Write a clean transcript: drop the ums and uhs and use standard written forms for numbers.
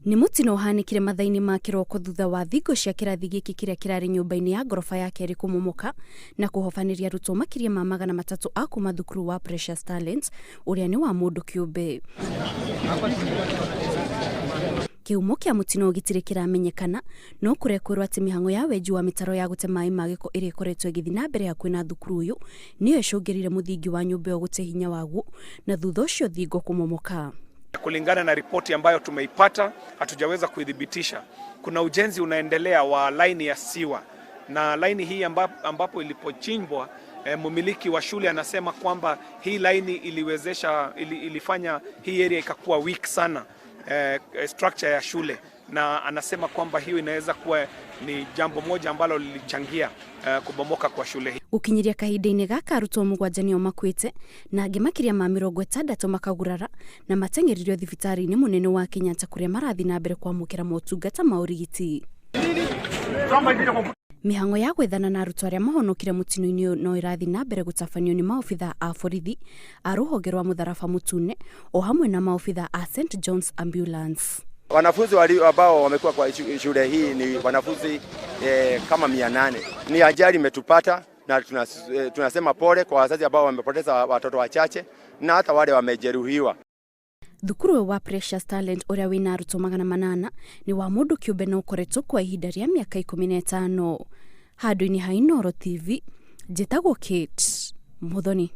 Nĩ mũtino ũhanĩkire mathaa-inĩ ma kĩroko thutha wa thingo cia kĩrathi gĩkĩ kĩrĩa kĩrarĩ nyũmba-inĩ ya ngoroba ya kerĩ kũmomoka na kũhobanĩria arutwo makĩria ma 300 a kuma thukuru wa Precious Talent ũrĩa nĩ wa mũndũ kĩũmbe. Kĩhumo kĩa mũtino gĩtirĩ kĩramenyekana no kũrekwĩrwo atĩ mĩhang'o ya wenji wa mĩtaro ya gũte maĩ ma gĩko ĩrĩa ĩkoretwo ĩgĩthiĩ na mbere hakuhĩ na thukuru ũyũ nĩyo ĩcũngĩrĩire mũthingi wa nyũmba ĩyo gũte hinya waguo na thutha ũcio thingo kũmomoka. Kulingana na ripoti ambayo tumeipata, hatujaweza kuidhibitisha. Kuna ujenzi unaendelea wa laini ya siwa, na laini hii ambapo ilipochimbwa, mmiliki wa shule anasema kwamba hii laini iliwezesha, ilifanya hii area ikakuwa weak sana, structure ya shule, na anasema kwamba hiyo inaweza kuwa ni jambo moja ambalo lilichangia kubomoka kwa shule hii. Gũkinyĩria kahinda-inĩ gaka arutwo 7 nĩo makuĩte na angĩ makĩria ma 60 makagurara na mateng'eririo thibitarĩ-inĩ mũnene wa Kenyatta kũrĩa marathiĩ na mbere kwamũkĩra motungata ma ũrigiti. Mĩhang'o ya gwethana na arutwo arĩa mahonokire mũtino-inĩ ũyũ no ĩrathiĩ na mbere gũtabanio nĩ maobitha a borithi a rũhonge rwa mũtharaba mũtune o hamwe na maobitha a St John's Ambulance. Wanafunzi ambao wamekuwa kwa shule hii ni wanafunzi kama 800. Ni ajali imetupata na tunasema pole kwa wazazi ambao wamepoteza watoto wachache na hata wale wamejeruhiwa. Thukuru ũyũ wa Precious Talent ũrĩa wĩna arutwo 800 nĩ wa mũndũ kĩũmbe na ũkoretwo kwa ihinda rĩa mĩaka 15. Handũ-inĩ ha Inooro TV, njĩtagwo Kate Muthoni.